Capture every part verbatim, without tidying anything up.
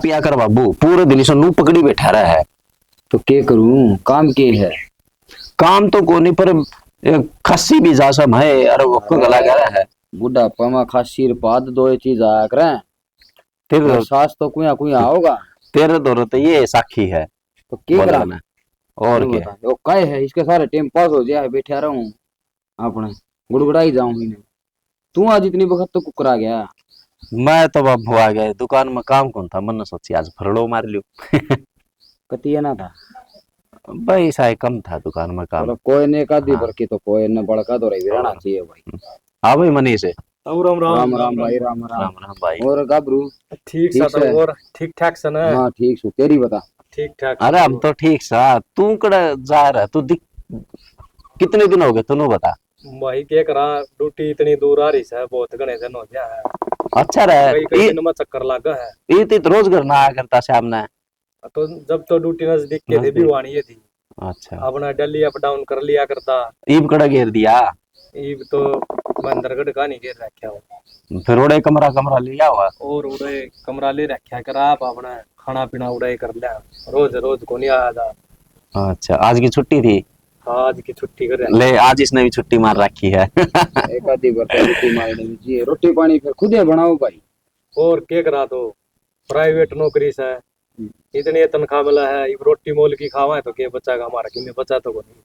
पिया कर बाबू, पूरे दिन से नू पकड़ी बैठा रहा है। तो के करूं, काम के है? काम तो कोनी, पर ए, खस्सी भी जा सब है, अरे वो को गला गला है। बुढ़ापा में खासी रे पाद दो ही चीज आया करें। तेरे और सास तो कुया कुया होगा। तेरे धोरे तो ये साखी है। तो के बोला करा? ना। और तू के? बता, वो काय है, इसके सारे टाइम पास हो जाए, बैठा रहूं, अपने गुड़गुड़ाई जाऊं इन्हें। तू आज इतनी वक्त तो कुकरा गया। मैं तो बाबू आ गया, दुकान में काम कौन था, मैंने सोची आज फरड़ो मार लियो। कतिया ना था? भाई, सा कम था दुकान में काम। चलो, कोई ने का दी हाँ। भर की तो कोई ने बड़का तो रही रहना हाँ। चाहिए भाई। हाँ भाई मनीष। राम राम राम। राम राम भाई, राम राम। राम राम भाई। और गाबरू? ठीक ठीक सा तो से? और ठीक ठाक सा ना? हाँ, ठीक सु। तेरी बता। ठीक ठाक अरे, हम तो ठीक सा। तू कड़े जा रहा है? तू दिख, कितने दिन हो गए, तू बता। भाई, के करा, ड्यूटी इतनी दूर आ रही है, बहुत घणे दिन हो गया है। अच्छा रहे। कई, कई ई दिन में चक्कर लागा है। ई तो रोज घर ना आया करता सामने। तो जब तो ड्यूटी नजदीक के थे, नजदीक। भी वाणी ये थी। अच्छा। अपना डेली अप डाउन कर लिया करता। ईब कड़ा घेर दिया? ईब तो बंदरगढ़ का नहीं घेर रखा हो। फिर उड़े कमरा, कमरा लिया हुआ? और उड़े कमरा ले रखा कर आप, अपना खाना पीना उड़े कर लिया। रोज, रोज को नहीं आया था। अच्छा, आज की छुट्टी थी? हाँ, आज की छुट्टी कर रहा। ले, आज इसने भी छुट्टी मार रखी है। एक आधी बार तो छुट्टी मार लेनी चाहिए। रोटी पानी फिर खुद ही बनाओ भाई। और के करा तो? प्राइवेट नौकरी से, हम्म। इतनी तनख्वाह मिला है, इब रोटी मोल की खावा है तो के बचा का हमारा, किन्ने बचा तो कोनी।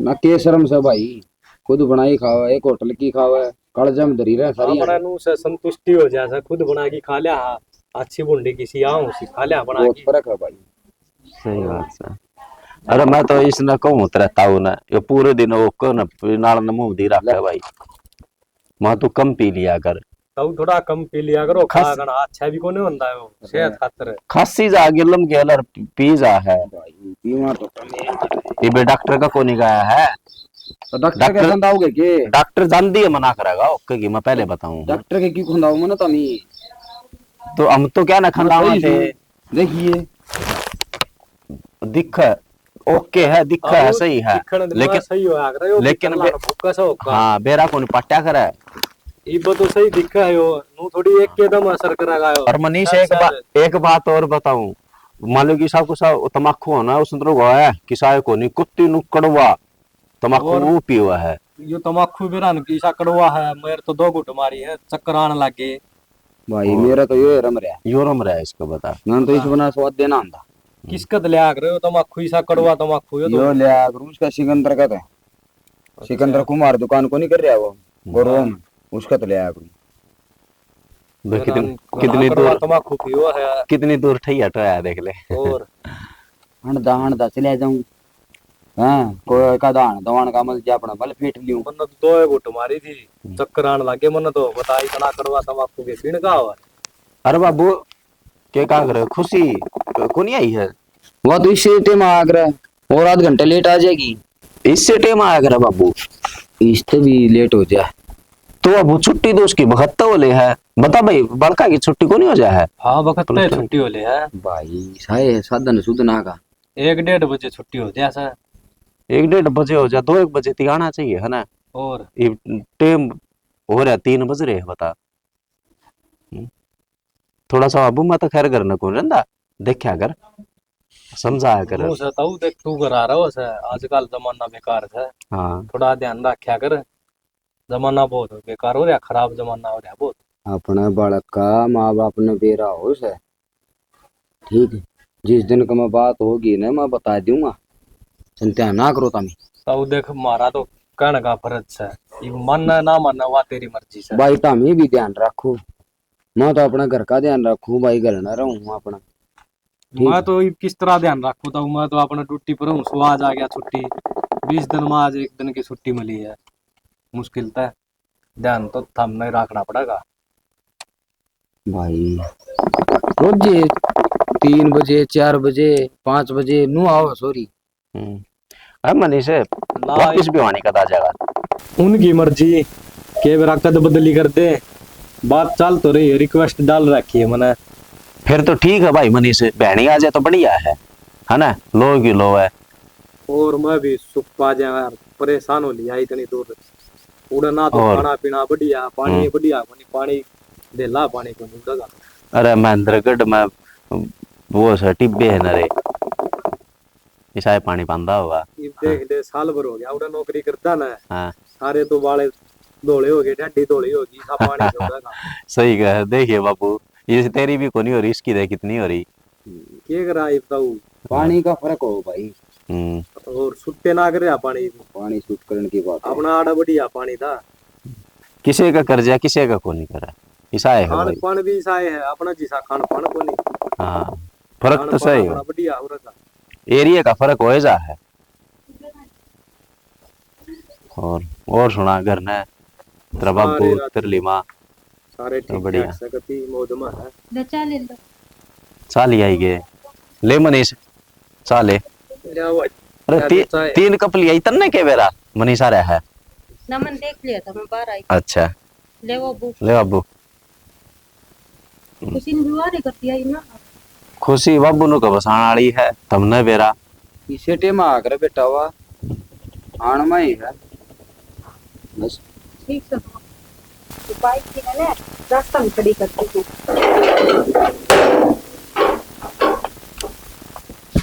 ना के शर्म से भाई, खुद बनाई खावा, एक होटल की खावा, कालजा में धरी रह सारी अपना है। नू से संतुष्टि हो जा से, खुद बना के खा लिया, हाँ, अच्छी भुंडी किसी आऊं सी खा लिया बना बहुत के। फर्क है भाई। सही बात है। अरे मैं तो इसने कहूँ तेरा ताऊ ने, ये पूरे दिन वो को ना नाल न मुंह दी रखा है भाई। मैं तू कम पी लिया कर। ताऊ थोड़ा कम पी लिया करो, खस- खा घना अच्छा भी कोने होंदा है वो, सेहत खातर। खासी जा गेलम गेलर पी जा है। भाई, पीवा तो कम है। ये बे डॉक्टर का कोनी गया है। तो डॉक्टर के डॉक्टर संदाओगे के? डॉक्टर जान दिए मना करेगा, ओके की मैं पहले बताऊं। डॉक्टर के क्यों खंदाओ मने तमी? तो हम तो क्या ना खंदावा थे। देखिए। दिख है, ओके है, दिख है, हाँ, सही है। दिखण में लेकिन, सही होया करे, यो लेकिन दिखण बे-, लाग भूखा सा होगा। हाँ, बेरा कोनी पाट्या करे। इब तो सही दिखे है यो, नू थोड़ी एक के दम असर करेगा यो। और मनीष, एक बा-, एक बात और बताऊं, मान लो कि सा को सा तमाकू होना, उसने तो है कि सा कोनी, कुत्ती नु कड़वा तमाकू और वो पीवा है। यो तमाकू बेरा न कि सा कड़वा है, मेरे तो दो घुट मारी है, चक्कर आने लग गए। भाई, और मेरा तो यो रम रहा है। यो रम रहा है इसका, बता। मैं तो इस बना स्वाद देना आंदा। किसका तो लिया कर रहे हो तमाकू, इसा कड़वा तमाकू यो तो? यो लिया करूं उसका सिकंदर का तो। अच्छा। सिकंदर कुमार दुकान को नहीं कर रहा वो, हम्म। गोरवा में, उसका तो लिया करूं। बे, कितनी, कितनी दूर तमाकू पियो है। कितनी दूर ठैया टोया है, देख ले। और हण दा, हण दा चले जाऊं। हाँ, कोई का दान दवान का मल जे अपना मल फेट लियो। मन्ने तो दो घुट मारी थी, हम्म। चक्कर आने लगे मन्ने तो, बता इतना कड़वा तमाकू के पीण का हो? अरे बाबू, के का करे, खुशी को नहीं आई है? वो तो इसी टाइम आ करे, और आध घंटे लेट आ जाएगी। इससे टाइम आया करे बाबू। इससे भी लेट हो जाए। तो बाबू छुट्टी तो उसकी बखत तो हो ले है। बता भाई, बड़का की छुट्टी को नहीं हो जाए है? हाँ, बखत तो छुट्टी हो ले है। भाई, साए साधन सुधना का। एक डेढ़ बजे छुट्टी हो जाए सर। एक डेढ़ बजे हो जाए, दो एक बजे तक आना चाहिए, है ना? और? ये टाइम हो रहा, तीन बज रहे हैं, बता। हम्म। थोड़ा सा बाबू, मैं तो खैर घर न कौन रहंदा, देखा कर, समझाया कर। मुंह से ताऊ देख, तू घर आ रहा हो से, आजकल जमाना बेकार है। हाँ। थोड़ा ध्यान रखा कर, जमाना बहुत बेकार हो रहा, खराब जमाना हो रहा बहुत। अपने बालक का माँ बाप ने बेरा हो से, ठीक है, जिस दिन का मैं बात होगी ना, मैं बता दूंगा, चिंता ना करो तमी। ताऊ देख, मारा तो कहने का फर्ज है, ये मानना ना मानना, वा तेरी मर्जी से। भाई, तमी भी ध्यान रखो। मैं तो अपना घर का ध्यान रखूं भाई, घर ना रहूं अपना। ठीक मैं है। तो इब किस तरह ध्यान रखूं, तो मैं तो अपना ड्यूटी पर हूँ, सो आज आ गया छुट्टी, बीस दिन में आज एक दिन की छुट्टी मिली है, मुश्किल तै ध्यान तो थमने रखना पड़ेगा। भाई, रोजे तीन बजे, चार बजे, पाँच बजे नू आओ, सॉरी। हम्म। अब मनीष, ना, वापस भी आने का आ जाएगा। उनकी मर्जी, के बेरा कद बदली कर दे। बात चल तो रही है, रिक्वेस्ट डाल रखी है मैंने। फिर तो ठीक है भाई मनीष, बहनी आ जाए तो बढ़िया है, है ना? लो की लो है। और मैं भी सुख पा जाऊं यार, परेशान हो लिया इतनी दूर। उड़े ना तो और खाना पीना बढ़िया, पानी हम्म। बढ़िया, कोनी पानी, ढेला पानी कोनी उड़ेगा। अरे महेंद्रगढ़ में वो सर टिब्बे है ना रे, इसा है पानी पांदा होगा। इब देख ले, साल भर हो गया उड़ा नौकरी करता ना। हाँ। सारे तो बाले धोले हो गए, ढाडी धोली हो गई, सा पानी से होगा। सही कह, देखिए बाबू, ये तेरी भी कोनी हो रही, इसकी देख कितनी हो रही। के करा इब तो। पानी का फर्क हो भाई। हम्म। और सुट्टे ना कर रहा पानी। पानी सूट करने की बात है। अपना आड़ा बढ़िया पानी था। किसे का कर्जा, किसे का कोनी करा, इसा है खान भाई। पान भी इसा है, अपना जिसा खान पान कोनी। हाँ, फर्क खान तो पान सही अपना है। बढ़िया हो रहा। एरिया का फर्क हो जा है। और, और सुना घर ने, तेरा बाबू, तेरी माँ? सारे तो ठीक बढ़िया। ठाक से, कति मौज में है। ले चाय ले लो। चाय ले आई गए। ले मनीष, चाय ले। ले आओ भाई। अरे चाय ती-, ले, चाय। तीन कप ले आई, तन्ने के बेरा मनीष आ रहा है? ना, मैंने देख लिया था, मैं बाहर आई। अच्छा। ले वो अबू। ले अबू। खुशी ने भी वारी कर दिया ही ना। खुशी बाबू नु का बसाण वाली है, तमने बेरा। इसे टेम आ कर बेटा हुआ, आण में ही है। बस। ठीक से। तो बाइक थी मैंने रास्ता में खड़ी कर दी थी।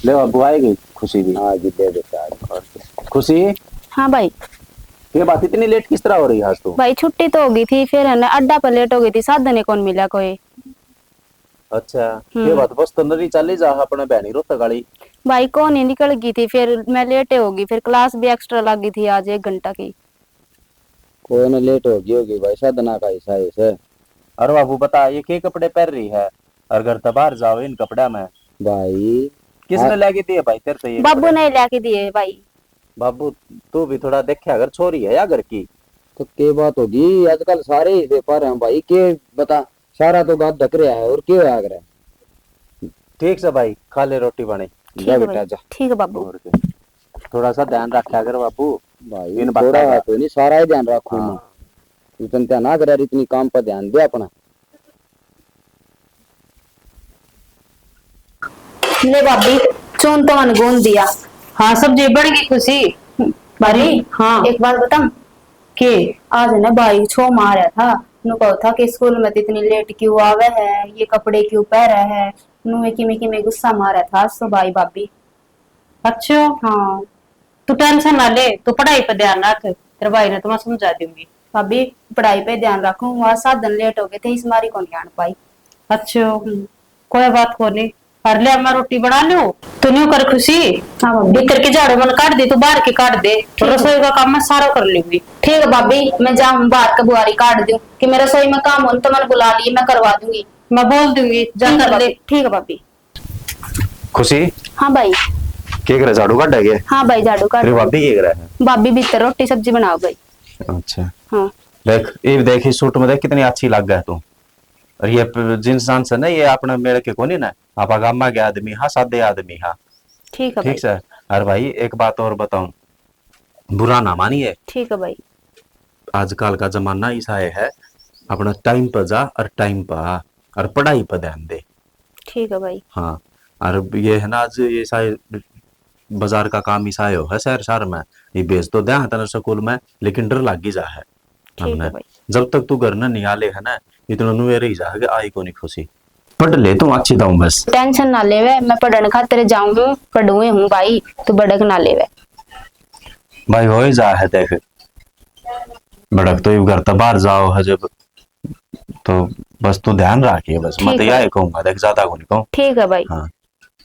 ले बाबू, आ गई खुशी भी। हाँ जी, दे बेटा। और खुशी। हाँ भाई। ये बात इतनी लेट किस तरह हो रही है आज तू? भाई छुट्टी तो हो गई थी, फिर है ना अड्डा पर लेट हो गई थी, साधन ही कौन मिला कोई। अच्छा, हम्म। ये बात बस तो नरी चाली जा अपने बहनी रोहतक वाली। भाई कौन ही निकल गई थी, फिर मैं लेट हो गई, फिर क्लास भी एक्स्ट्रा लग गई थी आज एक घंटा की। कोई ना, लेट हो गई होगी भाई, साधना का हिस्सा है इसे। अरे बाबू बता, ये के कपड़े पहन रही है और घर तो बाहर जाओ इन कपड़ा में? भाई किसने हाँ। लेके दिए भाई तेरे से ये बाबू कपड़े? ने लेके दिए भाई। बाबू तू भी थोड़ा देखा कर, छोरी है या घर की। तो के बात होगी, आजकल सारे ही व्यापार हैं भाई, के बता, सारा तो गात ढक रहा है और के होया करे। ठीक से भाई, खा ले रोटी पानी। ठीक जा है बेटा भाई। जा। ठीक है बाबू। और क्या? थोड़ा सा ध्यान रखा कर बाबू। भाई इन थोड़ा बातों का। तो नहीं, सारा ही ध्यान रखूं हाँ। मैं। तू चिंता ना करे, इतनी काम पर ध्यान दे अपना। ले भाभी, चून तो मन गूंद दिया। हाँ, सब्जी बन गई खुशी। भाभी, हाँ। एक बात बताऊं? के? आज ना भाई छो मारा था, नु कहो था कि स्कूल में तो इतनी लेट क्यों आवे है, ये कपड़े क्यों पहरे है, नु किमे किमे गुस्सा मारा था आज तो भाई भाभी। अच्छा। हाँ। तू टेंशन ना ले, तू पढ़ाई पे ध्यान रख, तेरे भाई ने तो मैं समझा दूंगी। भाभी, पढ़ाई पे ध्यान रखूं, वहाँ सात दिन लेट हो गए थे, इस मारी कौन आन पाई। अच्छा, हम्म। कोई बात को नहीं। अरे ले, मैं रोटी बना लूं, तू न्यू कर खुशी। हाँ, भाभी। भीतर की झाड़ू मन काट दे, तू बाहर की काट दे, ठीक है। रसोई का काम मैं सारा कर लूंगी। ठीक है भाभी, मैं जाऊं बाहर का बुआरी काट दूं, कि मैं रसोई में काम हो तो मैंने बुला लिए, मैं करवा दूंगी। मैं बोल दूंगी, जा ठीक है कर ले। भाभी, ठीक है भाभी। खुशी। हाँ भाई। के करे, झाड़ू काट है के? हाँ भाई, झाड़ू काट तेरी रही। भाभी के करे है? भाभी भीतर रोटी सब्जी बनाओ भाई। अच्छा। हाँ। देख, ये देख, इस सूट में देख कितनी अच्छी लग है तू। और ये प-, जींस जांस है ना, ये अपने मेल के कोनी ना, आपा गामा के आदमी हाँ, सादे आदमी हाँ। ठीक है ठीक भाई। से। और भाई एक बात और बताऊं, बुरा ना मानिए। ठीक है भाई। आजकल का जमाना ऐसा है, अपना टाइम पर जा और टाइम पर आ, और पढ़ाई पर ध्यान दे। ठीक है भाई। हाँ, और ये है ना, आज ये सारे बाजार का काम इसा हो है शहर, शहर में, ये भेज तो दे तने स्कूल में, लेकिन डर लागी जा है ठीक है हमने। भाई। जब तक तू घर न निकाले है ना, इतना नुए रही जा के आई कोनी खुशी। पढ़ ले तू अच्छी ताऊ बस। टेंशन ना लेवे, मैं पढ़न खातिर जाऊं हूँ, पढ़ूए हूँ भाई, तू भड़क ना लेवे। भाई हो ही जा है, देख भड़क तो ये घर तो बाहर जाओ है जब, तो बस तू ध्यान रखिए बस, मैं ठीक तो है। यही कहूंगा, देख ज्यादा को नहीं कहूँ। ठीक है भाई। हाँ,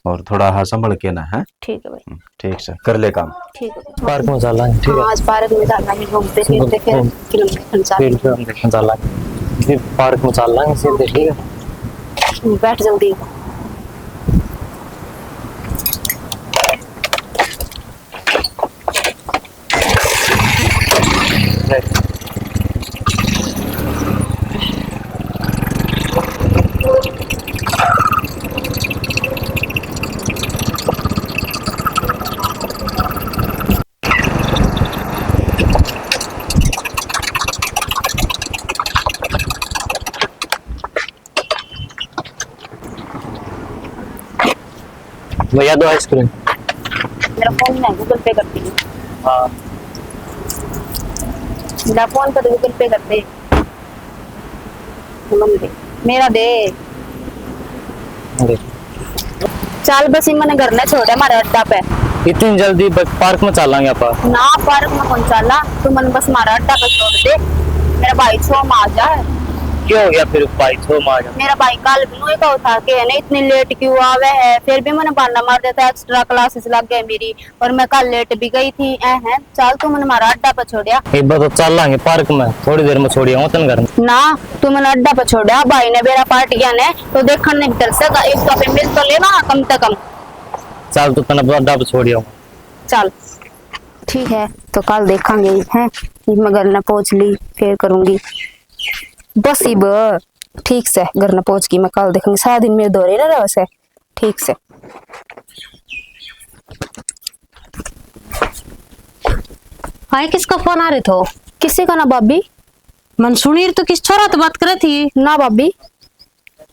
और थोड़ा हाँ संभल के ना है। ठीक है भाई। हम्म, ठीक से कर ले काम। ठीक है। पार्क में चल लांगे, ठीक है? हाँ, आज पार्क में चल लांगे, घूमते फिरते फिर घूम- फिल्म देखने चल फिर लांगे। फिल्म देखने चल लांगे, फिर पार्क में चल लांगे सीधे, ठीक है? बैठ जल्दी। भैया, दो आइसक्रीम। मेरा फोन में Google Pay कर दीजिए। हाँ। मेरा फोन पर Google Pay कर दे। मेरा दे। दे। चल बस, ये मने घर ने छोड़ दे, हमारे अड्डा पे। इतनी जल्दी? बस पार्क में चलांगे आप। ना, पार्क में कौन चला, तू मन बस हमारा अड्डा पे छोड़ दे। मेरा भाई छो में आ जा। क्या हो गया फिर भाई छो में आ जा? मेरा भाई कल भी मुझे कहो था कि है ना, इतनी लेट क्यों आवे है, फिर भी मैंने बहाना मार देता, एक्स्ट्रा क्लासेस लग गए मेरी, और मैं कल लेट भी गई थी। ए हैं, चल तू मन हमारा अड्डा पे छोड़िया। एक बार तो चल लांगे पार्क में, थोड़ी देर में छोड़िया हूँ तन घर में। ना, तू मन अड्डा पे छोड़िया, भाई ने बेरा पाट गया ने, तो देखण नहीं डर सका, एक तो पे मिल तो लेना कम से कम। चल तू तन अड्डा पे छोड़िया हूँ। चल। ठीक है, तो कल देखांगे हैं, इब मैं घर ने पहुंच ली, फिर करूंगी। बस इब ठीक से घर ने पहुंच गई मैं, कल देखांगे, सारा दिन मेरे धोरे ना रहो से। ठीक से। हाय, किसका फोन आ रहे थो? किसी का ना भाभी। मन सुनी तो किस छोरा तो बात करे थी? ना भाभी।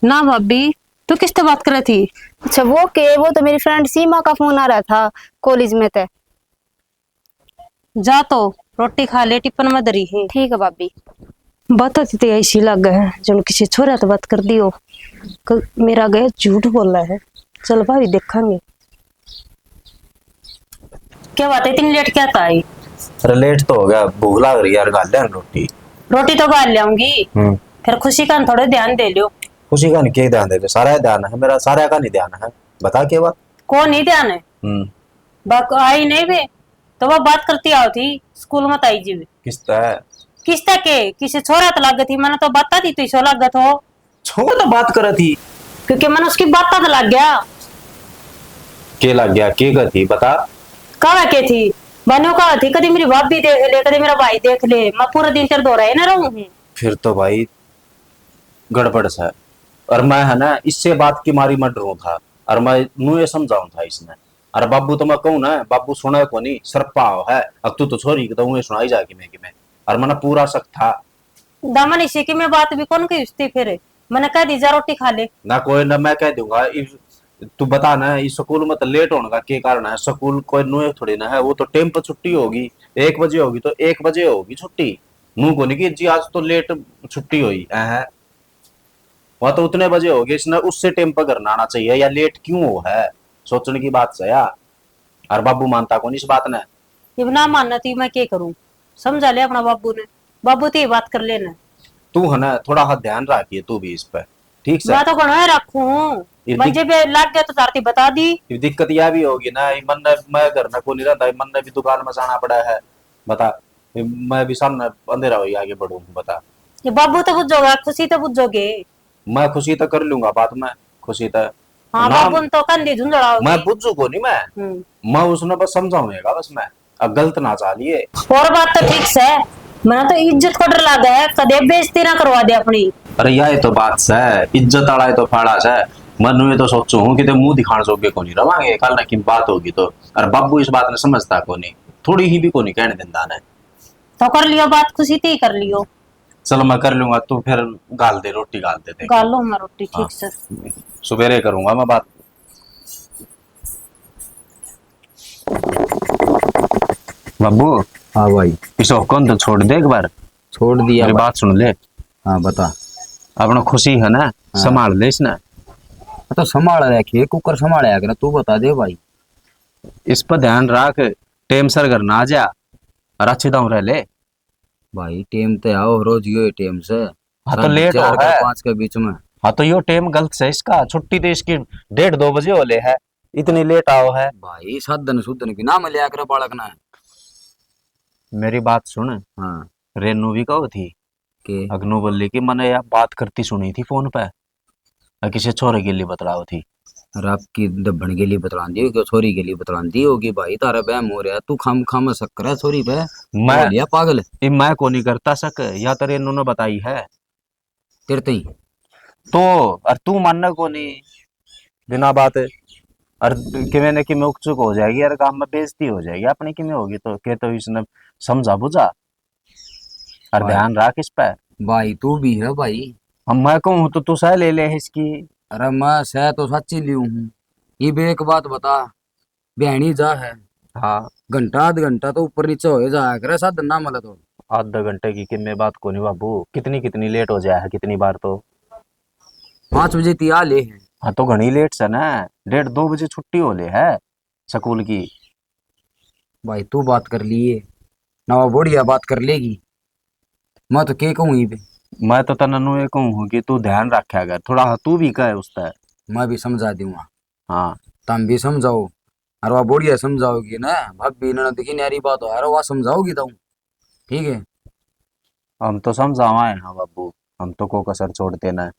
ना भाभी, तू किससे बात करे थी? अच्छा, वो के, वो तो मेरी फ्रेंड सीमा का फोन आ रहा था कॉलेज में ते। जा तो रोटी खा ले, टिफिन में धरी है। ठीक है भाभी। बात तो ते ऐसी लग है जन किसी छोरा तो बात कर दी हो। क-, मेरा गया झूठ बोला है। चल भाभी देखांगे। क्या बात है, इतनी लेट क्या था आई? अरे लेट तो हो गया, भूख लाग रही है यार, घाल ले रोटी। रोटी तो घाल ले आऊंगी। हम्म। फिर खुशी का थोड़े ध्यान दे लियो। खुशी का नहीं, के ध्यान दे लियो? सारा ध्यान है मेरा, सारा का नहीं ध्यान है। बता के बात। को नहीं ध्यान है? हम्म। बक-, आई नहीं बे, तो वो बात करती आओ थी, स्कूल मत आई जी। किसता है? किसता के? किसी छोरा तो लागे थी, मैंने तो बता दी, तू इसो लागे थो। छो तो बात करे थी। क्योंकि मैंने उसकी बात तो लग गया। के लग गया? के कर थी? बता। कहा के थी? बनो कहा थी, कभी मेरी भाभी देख ले, कभी मेरा भाई देख ले, मैं पूरा दिन तेरे दौरा ही ना रहूं हूँ। फिर तो भाई गड़बड़ से। और मैं है ना, इससे बात की मारी मैं डरूं था, और मैं नू ये समझाऊं था इसने। अरे बाबू तो मैं कहूँ ना, बाबू सुने कोनी, सरपा हो है। अब तू तो छोरी के तो उंगे सुनाई जा किमे किमे। और मने पूरा शक था। दमन इसी की मैं बात भी कौन की उसती फिर? मैंने कह दी, जा रोटी खा ले। ना कोई ना, मैं कह दूंगा। इस, तू बता ना, इस स्कूल में तो लेट होने का के कारण है? स्कूल कोई नोए थोड़ी ना है, वो तो टाइम पर छुट्टी होगी, एक बजे होगी तो एक बजे होगी छुट्टी। नू कोनी कि जी आज तो लेट छुट्टी हुई है। वहाँ तो उतने बजे हो गए, इसने उससे टाइम पर घर ना आना चाहिए, या लेट क्यों हो है, सोचने की बात से यार। और बाबू मानता कौन इस बात ने? इब ना मानना थी, मैं के करूं? समझा ले अपना बाबू ने, बाबू ते बात कर लेना। तू है ना, थोड़ा हाथ ध्यान रखिए तू भी इस पे, ठीक से? मैं तो घणो ही रखूं हूँ, ये दिक- मजे पे लग गया तो तारती बता दी। ये दिक्कत यह भी होगी ना, ये मन ने, मैं घर में को नहीं रहता, ये मन ने भी दुकान में जाना पड़ा है, बता। मैं भी सामने अंधेरा हो आगे बढ़ूं, बता। ये बाबू तो बुझोगा, खुशी तो बुझोगे। मैं खुशी तो कर लूंगा बाद में, खुशी तो। हाँ, ना, बाबू ने तो कंधी झुंझलाओगे। मैं बुझू को नहीं मैं। हम्म। मैं उसने बस समझाऊंगा बस मैं, अब गलत ना चालिए। और बात तो ठीक से, मैंने तो इज्जत को डर लगा है, कदे बेइज्जती ना करवा दे अपनी। अरे या ये तो बात से, इज्जत आला ये तो फाड़ा से। मैं न्यू ये तो सोचू हूँ कि ते मुंह दिखाण जोगे को नहीं रवांगे, कल ना की बात होगी तो। अरे बाबू इस बात ने समझता को नहीं, थोड़ी ही भी को नहीं कहने देता ने। तो कर लियो बात, खुशी ते ही कर लियो। चलो, मैं कर लूंगा, तू फिर गाल दे, रोटी गाल दे, देख। गाल लो मैं रोटी, ठीक हाँ। से। सवेरे करूंगा मैं बात। बाबू। हाँ भाई। इस हुक्म तो छोड़ दे एक बार। छोड़ दिया मेरी भाई। बात सुन ले। हाँ, बता। अपना खुशी है ना, हाँ। संभाल ले इसने। हाँ, तो संभाल रखिए, कुकर संभाल कर, तू बता दे भाई। इस पर ध्यान रख, टेम सर घर ना आ जा और अच्छे दाव रह ले। भाई, टेम ते आओ, रोज यो टेम से। हाँ, तो लेट हो है। पाँच के बीच में। हाँ, तो यो टेम गलत से इसका, छुट्टी तो इसकी डेढ़ दो बजे हो ले है, इतनी लेट आओ है। भाई, साधन सुधन भी ना मिलया करे बालक ने। मेरी बात सुन। हाँ। रेनू भी कहो थी। के? अगनू बोली कि मने या बात करती सुनी थी फोन पे। अ, किसी छोरे के लिए बतलाओ थी। अरे आपकी दबण के लिए बतलांदी होगी, छोरी के लिए बतलांदी होगी भाई, तारा बहम हो रहा, तू खाम खाम शक करे छोरी पे। मैं हो गया पागल। ये मैं को नहीं करता शक, या तेरे इन्होंने बताई है। तेरे ते ही। तो, और तू मानना को नहीं बिना बात, और किमें ने किमें उकचुक हो जाएगी, और काम में बेइज्जती हो जाएगी अपनी, किमें होगी तो के तो इसने समझा बुझा। और भाई। ध्यान रख इस पे। भाई तू भी है भाई। अब मैं कहूँ तो तू सह ले ले इसकी। अरे मैं सह तो सच्ची लियू हूँ। इब एक बात बता, बहनी जा है। हाँ। घंटा आध घंटा तो ऊपर नीचे हो जाया करे, साधन ना मिले तो। आधे घंटे की किन्ने बात को नहीं बाबू, कितनी कितनी लेट हो जाया है कितनी बार तो। पाँच बजे ती आ ले है। हाँ, तो घणी लेट से ना, डेढ़ दो बजे छुट्टी हो ले है स्कूल की। भाई, तू बात कर लिए ना, वो बुढ़िया बात कर लेगी। मैं तो के कहूँ इबे? मैं तो तन्ने नू ये कहूँ हूँ कि तू ध्यान रखा कर, थोड़ा तू भी कहे उसते। मैं भी समझा दूंगा। हाँ। तुम भी समझाओ, और वह बुढ़िया समझाओगी ना, भाभी इन्होंने देखी न्यारी बात हो, अरे वह समझाओगी तुम, ठीक है? हम तो समझावा है ना बाबू, हम तो को कसर छोड़ते ना।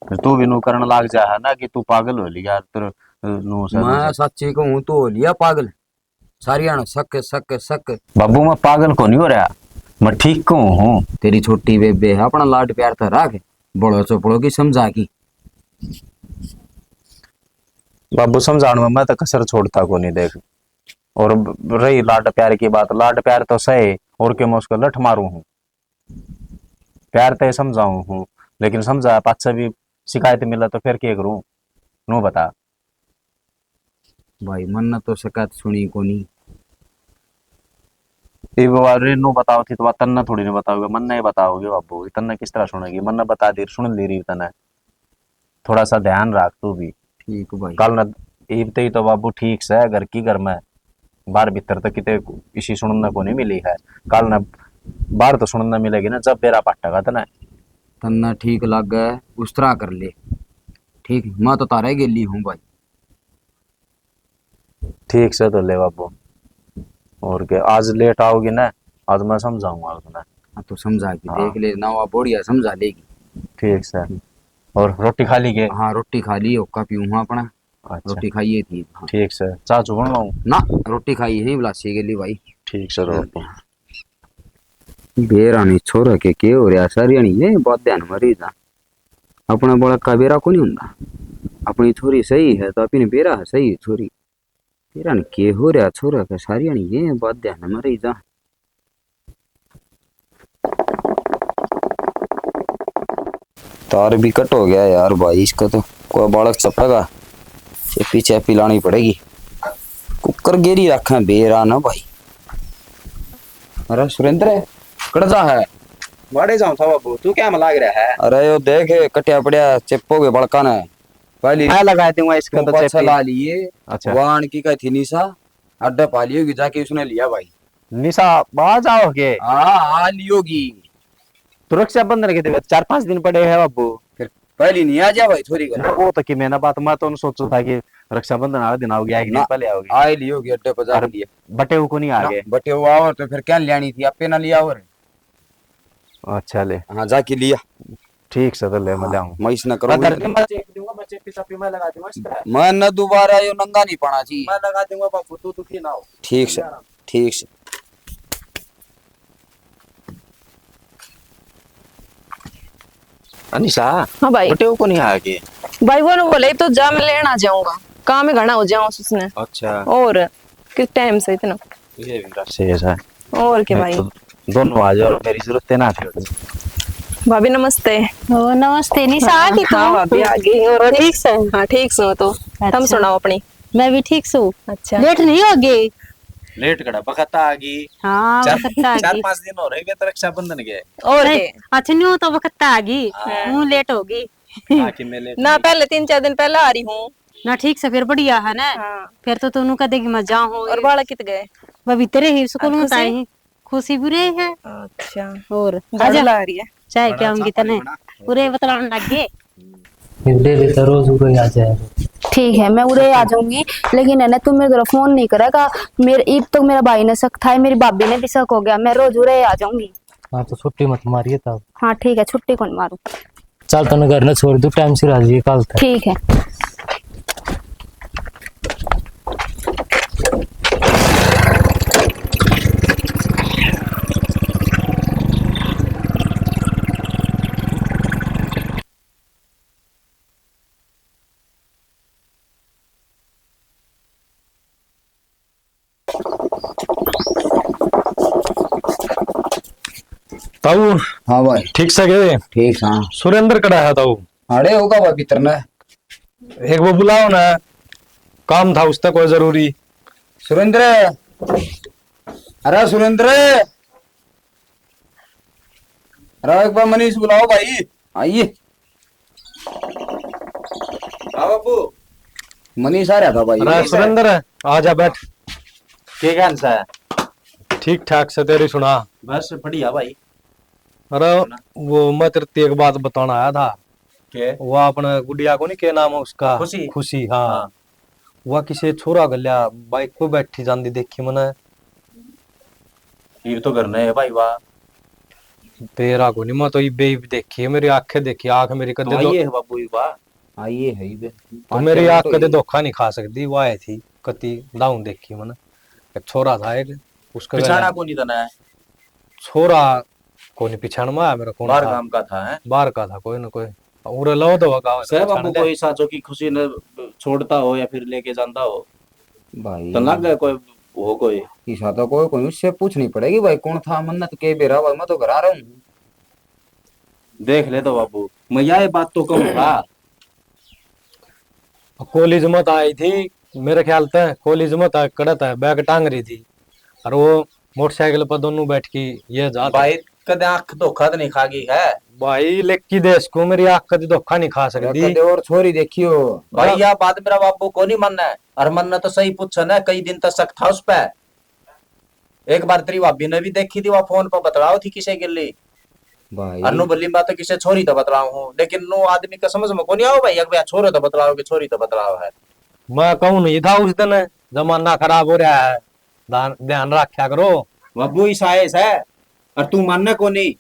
फिर तू भी नू करण लाग जा है ना कि तू पागल हो लिया, तेरे नू से मैं सच्ची कहूँ, तू हो लिया पागल। सारियां शक, शक, शक। बाबू, मैं पागल को नहीं हो रहा, मैं ठीक को हूँ। तेरी छोटी बेबे है, अपना लाड प्यार तो रख, बड़ो चोपड़ो की समझा की। बाबू, समझाण में मैं तो कसर छोड़ता को नहीं, देख। और ब-, रही लाड प्यार की बात, लाड प्यार तो सही, और क्यों मैं उसको लठ मारूं हूँ? प्यार तै समझाऊं हूँ, लेकिन समझा पाछे भी शिकायत मिले तो फिर के करूँ? नू बता। भाई, मन्ने तो शिकायत सुनी कोनी। इब वा रे नू बताओ थी तो वा तन्ने थोड़ी ने बताओगे, मन्ने ही बताओगे बाबू। तन्ने किस तरह सुनेगी? मन्ने बता दी, सुन ली रही तन्ने। थोड़ा सा ध्यान राख तू भी। ठीक भाई। कल न इब ते ही तो बाबू ठीक से घर की घर में, बाहर भीतर तो किते इसी सुनने को नहीं मिली है। कल न बाहर तो सुनने मिलेगी ना, जब बेरा पाटेगा तने। तन्ने ठीक लागे उस तरह कर ले, ठीक? मैं तो तारे गेली हूँ भाई। ठीक से तो ले बाबू, और के आज लेट आओगी ना, आज मैं समझाऊंगा उसने। हाँ, तो समझा के हाँ। देख ले ना, वो बढ़िया समझा लेगी। ठीक से। और रोटी खा ली के? हाँ, रोटी खा ली, होका पीऊँ हाँ अपना। अच्छा। रोटी खाइए थी। हाँ। ठीक से, चाह चू बन लाऊं? ना, रोटी खाई है, बुलासी के लिए भाई। ठीक से, तो हाँ। बेरानी छोरा के के हो रहा, सारी आनी ये बात ध्यान में रही जा। अपना बालक का बेरा को नहीं होंदा, अपनी छोरी सही है तो अपनी बेरा है सही छोरी। बेरा ने के हो रहा छोरा के, सारी आनी ये बात ध्यान में रही जा। तार भी कट हो गया यार भाई, इसका तो कोई बालक चपेगा, चेपी चेपी लानी पड़ेगी। कुकर गेरी रखा बेरा ना भाई। अरे सुरेंद्र, कड़ जा है? वाड़े जाऊं था बाबू, तू क्या में लाग रहा है? अरे यो देख, कटिया पड़िया चेपो के बड़का ने। पहली मैं लगा दूंगा इसका तू तो पाछा चेपी। ला लिए। अच्छा। वाण की कही थी निशा, अड्डा पा लियोगी जाके, उसने लिया भाई। निशा, आ जाओगे? हाँ, आ लियोगी। तो रक्षाबंधन के दिन चार पांच दिन पड़े हैं बाबू। फिर पहली नहीं आ जा भाई, थोड़ी कर। ना, वो तो कि मैं ना बात, मैं तो सोचता था कि रक्षाबंधन वाले दिन आओगे, एक दिन ना, पहले आओगे। आ ही लियोगी, अड्डे पर जा अरे, लिए। बटे वो को नहीं ना, आगे। बटे वो आओ तो फिर क्या लेनी थी, आपे ना लिया और। अच्छा ले। हाँ, जाके लिया। ठीक से तो ले, मैं हाँ, ले आऊँ। मैं इसने करूँ। मैं धर के मैं चेक दूंगा, मैं चेक पे मैं लगा दूंगा इस तरह। मैं न दोबारा यो नंगा नहीं पाना चाहिए। मैं लगा दूंगा बाबू, तू दुखी ना हो। ठीक से, ठीक से। अनिशा। हाँ भाई। बटे वो को नहीं आया के? भाई वो ना बोले तो जा, मैं लेना जाऊंगा, काम ही घना हो जाऊं उसने। अच्छा। और किस टाइम से इतना? ये भी रस है ऐसा। और के मैं भाई? तो दोनों आ जाओ, मेरी जरूरत है ना फिर। भाभी नमस्ते। ओ नमस्ते निशा, आ गई तू? हाँ भाभी आ गई। और ठीक से? हाँ ठीक से हो तो। अच्छा। तुम सुनाओ अपनी। मैं भी ठीक सू। अच्छा। लेट नहीं हो गई? लेट कड़ा बखत आ गई। हाँ, चार, बखत आ गई। चार पांच दिन हो रहे गए तो रक्षाबंधन के। और नहीं, के? अच्छा न्यू तो बखत आ गई। हाँ। न्यू लेट हो गई। हाँ, कि मैं लेट ना, नहीं। पहले तीन चार दिन पहले आ रही हूँ। ना ठीक से फिर बढ़िया है ना। हाँ। फिर तो तू कह देगी मैं जाऊँ। और बालक कित गए? वह भीतर ही स्कूल में खुशी? खुशी बुरे है। अच्छा। और झाड़ू आजा। ला रही है। चाय बड़ा क्या होंगी अच्छा तने? बना। पूरे बतलाने लग गए। इधर भी तो रोज उरे आ जाए। ठीक है, मैं उरे आ जाऊंगी, लेकिन है ना, तू मेरे तरफ फोन नहीं करेगा। मेरे, इब तो मेरा भाई ने शक था, मेरी भाभी ने भी शक हो गया, मैं रोज उरे आ जाऊंगी। हाँ, तो छुट्टी मत मारिए तब। हाँ, ठीक है, छुट्टी कौन मारूं। चल, तने घर ने छोड़ दूं, टाइम से आ जाइए कल तक। ठीक है। ताऊ। हाँ भाई। ठीक से गए? ठीक हाँ। सुरेंद्र कड़ा है ताऊ? अरे होगा भाई भीतर ना। एक वो बुलाओ ना, काम था उससे कोई जरूरी। सुरेंद्र, अरे सुरेंद्र, अरे एक बार मनीष बुलाओ भाई, आइए। हाँ मनीष आ रहा था भाई। अरे सुरेंद्र, आ जा, बैठ। के कहन से? ठीक ठाक से, तेरी सुना? बस बढ़िया भाई। अरे, वो मैं तेरे ते एक बात बताना आया था। के? वो अपने गुड़िया को नहीं, के नाम है उसका? खुशी। खुशी, हाँ। हाँ। वह किसे छोरा गल्या बाइक पे बैठी जांदी देखी मने। ये तो घर ने है भाई, वाह। तेरा को नहीं, मैं तो इबे ही देखी है, मेरी आंखें देखी, आंख मेरी तो कदे दो आई है बाबू, ये वाह। आई है इबे। तो पाँच मेरी छह आंख तो कदे ये धोखा नहीं खा सकती, वाह थी, कती दाऊं देखी मने। एक छोरा था एक, उसका पिछाड़ा गल्या को नहीं था ना? छोरा कोनी पिछाण में आया मेरा, कौन बाहर था? गांव का था, हैं? बाहर का था, कोई ना कोई। उरे लो दो गांव से से बाबू, पिछाण दे। कोई साचो की खुशी ने छोड़ता हो या फिर लेके जाता हो? भाई। तो लग गए कोई हो कोई। इसा तो कोई, कोई उससे पूछनी पड़ेगी भाई, कौन था? मन्नत के बेरा भाई, मैं तो घर आ रहा हूँ। देख ले तो बाबू, मैं यह बात तो कहूँगा। कॉलेज में तो आई थी, मेरे ख्याल तै कॉलेज में तो कड़े तै बैग टांग रही थी, और वो मोटरसाइकिल पर दोनों बैठ के ये जाते। भाई, कदे आंख धोखा तो नहीं खा गई है? भाई, लेकी देश को मेरी आंख कदे धोखा नहीं खा सकती। कदे और छोरी देखियो। भाई, या बात मेरा बाबू को नहीं मानना है, और मन्ने तो सही पूछा ना, कई दिन तक शक था उस पे। एक बार तेरी भाभी ने भी देखी थी, वहाँ फोन पर बतलाओ थी किसे के लिए। भाई। अनु बल्ली बात तो किसे छोरी तो बतलाओ हूँ, लेकिन नो आदमी का समझ में को नहीं आओ भाई, एक बार छोरे तो बतलाओ कि छोरी तो बतलाओ है। मैं कहूँ नहीं था उस दिन, जमाना खराब हो रहा है, ध्यान, ध्यान रखा करो। बाबू, इसा है, इसा है, और तू मानना को नहीं।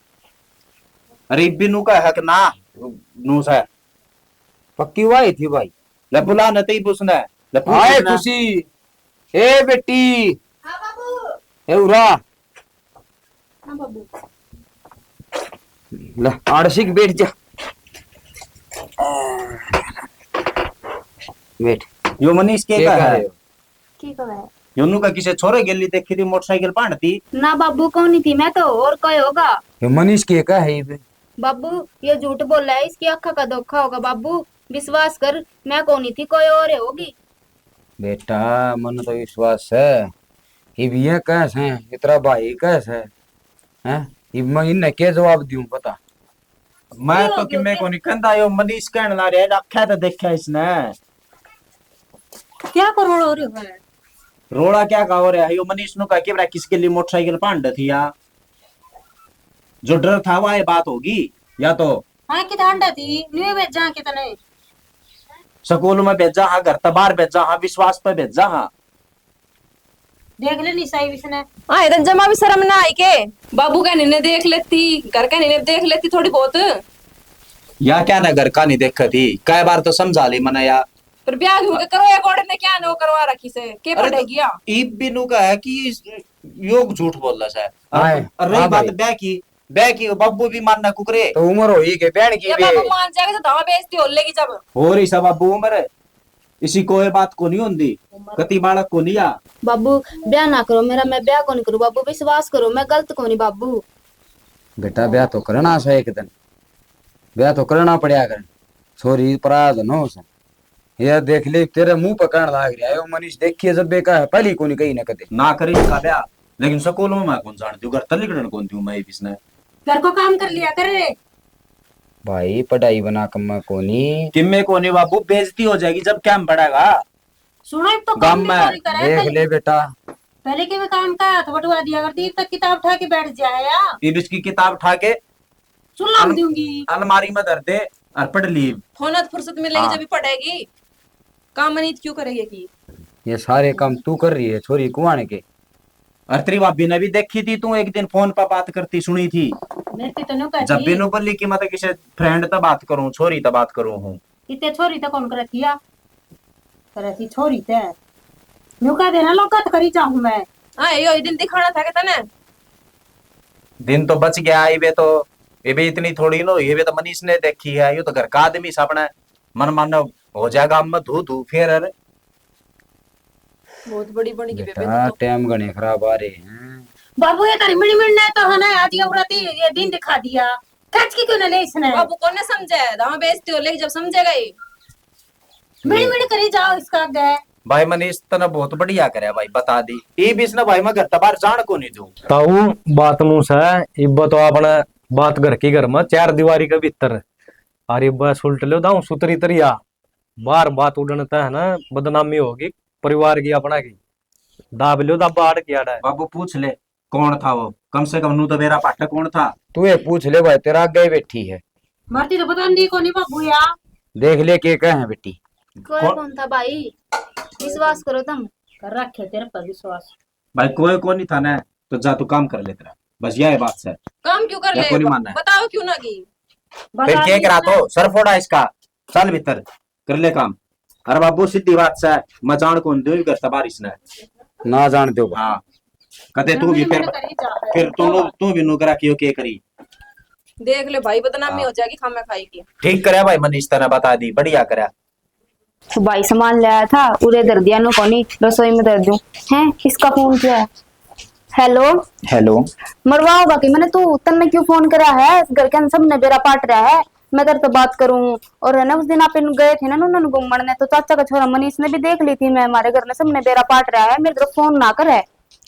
अरे, इब्बी नु का हक ना, नु से। पक्की वाही थी भाई। ले बुला न तेई पूछना है। ले पूछ आए पूछना। खुशी। ए बेटी। हाँ बाबू। ए उरा। हाँ बाबू। ले, आड़सी के बैठ जा। बैठ। यो मनीष के के का कह है? रहे हो? की कहे? योनू का किसे छोरे गेली देखी थी मोटरसाइकिल पांडती? ना बाबू, कौन थी मैं तो, और कोई होगा? ये मनीष के का है ये? बाबू, ये झूठ बोला है, इसकी आंखों का धोखा होगा बाबू, विश्वास कर, मैं कौन थी, कोई और होगी। बेटा, मन तो विश्वास है, इब ये कह से, इतरा भाई कह से, हैं? इब मैं इन्हें के जवाब दूं, बता। मैं तो किमे को नहीं कहंदा, यो मनीष कहने ला रहा है, आख्या तो देखा इसने। क्या को रोला हो रहा है? रोला क्या का हो रहा है? यो मनीष नु का के बरा किसके लिए मोटरसाइकिल पांड थी या? जो डर था, वह ये बात होगी या तो? हाँ, कित हांडा थी, न्यू भेजा कितने? स्कूल में भेजा हाँ, घर तै बाहर भेजा हाँ, विश्वास पे भेजा हाँ। देख ले नी सही इसने। हाँ, ये तो जमा भी शर्म ना आई के। बाबू का नीने देख लेती, घर का नीने देख लेती थोड़ी बहुत। या क्या ना घर का नहीं देखा थी, कै बार तो समझा ली मने या। पर ब्याह क्यों के करो, एक औरत ने क्या नो करवा रखी से, के अरे तो पड़ेगी या? ईब भी नु का है कि इस, यो झूठ बोल रहा है। हाँ, और रही हाँ बात भाई। ब्याह की, ब्याह की बाबू भी मानना कुकरे। तो उम्र होई के ब्याह की ये बे। बाबू मान जाएगा तो धावा बेइज्जती हो लेगी जब। हो रही सा बाबू उम्र, इसी को ये बात को नहीं होंदी, कति बालक को नहीं आ। बाबू, ब्याह ना करो मेरा, मैं ब्याह को नहीं करूँ बाबू, विश्वास करो, मैं गलत को नहीं बाबू। बेटा, ब्याह तो करना से एक दिन, ब्याह तो करना पड़या कर, छोरी पराया तो नो से। ये देख ले, तेरे मुंह पे कहने लाग रहा है, वो मनीष देखिए जब बेका है, पहली को नहीं कही ना कदे। ना करी इसका ब्याह, लेकिन स्कूल में मैं कौन जान दूं, घर तक लिकड़न कौन दूं मैं इसने। घर को काम कर लिया कर रे। भाई, पढ़ाई बना कम्मा कोनी। किम्मे कोनी बाबू, बेइज्जती हो जाएगी जब क्या में पड़ेगा। सुनो, एक तो गाम काम में नहीं करे देख पहले। ले बेटा। पहले के भी काम का हाथ बटवा दिया करती, तक किताब उठा के बैठ जाया। इब इसकी किताब उठा के चूल्हा में अल-, दूंगी। अलमारी में धर दे और पढ़ ली। होना तो फुर्सत मिलेगी हाँ। जब भी पढ़ेगी। काम नहीं तो क्यों करेगी की? ये सारे काम तू कर रही है, छोरी कुआने के। और तेरी भाभी ने भी देखी थी, तू एक दिन फोन पर बात करती सुनी थी। मैं तो तन्नू कहती। जब भी नु बोली कि मतलब किसी फ्रेंड तो बात करूं, छोरी तो बात करूं हूं। इतने छोरी तो कौन करे थी या? करे थी छोरी ते। न्यू कह देना, लोग कत करी चाहूं मैं। हाँ, यो ही दिन दिखाना था कि तने। दिन तो बच गया, इबे तो, इबे इतनी थोड़ी नो, इबे तो मनीष ने देखी है, यो तो घर का आदमी सा अपना मन मानो हो जाएगा, अब मैं धू धू फेर, अरे। बहुत बड़ी बन गई बेबे बेटा, तू तो। टाइम घणे खराब आ रहे हैं। बाबू, ये तेरी मिड़ मिड़ ने तो है ना, आज ये औरत ही ये दिन दिखा दिया। कच की क्यों ना ले इसने? बाबू, कौन ने समझे? दावा बेइज्जती हो लेगी जब समझेगा ही। मिड़ मिड़ करी जाओ इसका आगे। भाई मनीष, तने बहुत बढ़िया करया भाई, बता दी। ये भी इसने भाई मैं घर तै बाहर जान को नहीं दूं। ताऊ, बात नू से, इब तो आपने बात घर की घर में, चार दीवारी के भीतर। अरे बस उल्ट लो दाऊ सुतरी तरिया। बाहर बात उड़न तै है ना, बदनामी होगी परिवार की, अपना की। दाब लियो दाबा आड़ की आड़ है। बाबू, पूछ ले, कौन था वो? कम से कम नू तो बेरा पाटे कौन था? तू ये पूछ ले भाई, तेरा आगे ही बैठी है। मरती तो पता नहीं कोनी बाबू या। देख ले के कहे हैं बेटी। कोई कौन? कौन था भाई? विश्वास करो तुम। कर रखे तेरे पर विश्वास। भाई कोई कोनी था ना, तो जा तू काम कर ले तेरा। बस यह है बात सर। काम क्यों कर या ले? कोनी मानना है। बताओ क्यों ना की? फिर बता के नहीं करा ना। तो सर फोड़ा इसका। चल भीतर। कर ले काम। अरे बाबू, सीधी बात से, मैं जान कौन दूं घर से बाहर इसने। ना जान दो। हाँ। कदे तू भी फिर, फिर तू नु, तू भी नु करा कियो के करी। देख ले भाई, बदनामी हाँ। हो जाएगी खामा खाई की। ठीक करया भाई, मनीष तने बता दी, बढ़िया करया। तो भाई सामान ले आया था, उरे धर दिया, नु कोनी रसोई में धर दूं। हैं, इसका फोन क्या है? हेलो। हेलो। मरवाओगा कि मैंने, तू, तन्ने क्यों फोन करा है? घर के सब ने बेरा पाट रहा है, मैं तेरे से बात करूं। और है ना, उस दिन आप इन गए थे ना उन्होंने घूमण ने, तो चाचा का छोरा मनीष ने भी देख ली थी मैं, हमारे घर ने सब ने बेरा पाट रहा है, मेरे तरफ फोन ना करे।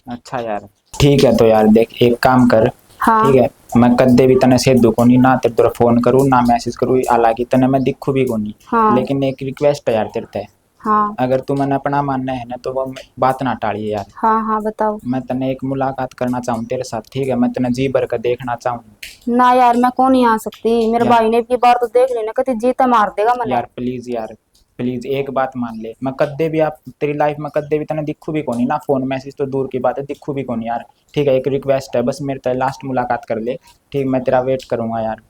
अच्छा यार, ठीक है, तो यार देख, एक काम कर। हाँ। ठीक है, मैं कदे भी तने सेधू कोनी, ना तेरे तरफ फोन करूं, ना मैसेज करूं, हालांकि तने मैं दिखू भी कोनी। हाँ। लेकिन एक रिक्वेस्ट है यार तेरे ते। हाँ। अगर तू मने अपना मानना है ना, तो वो बात ना टालिए यार। हाँ, हाँ, बताओ। मैं तने एक मुलाकात करना चाहूँ तेरे साथ, ठीक है? मैं तने जी भर के देखना चाहूँ। ना यार, मैं कौन ही आ सकती, मेरे यार। भाई ने भी बार तो देख लेना, कति जी तो मार देगा मने। यार, प्लीज यार, प्लीज एक बात मान ले, मैं कद्दे भी आप, तेरी लाइफ में कद्दे भी तने दिखू भी कोनी ना, फोन मैसेज तो दूर की बात है, दिखू भी कोनी यार। ठीक है, एक रिक्वेस्ट है बस, मेरे ते लास्ट मुलाकात कर ले, ठीक? मैं तेरा वेट करूंगा यार।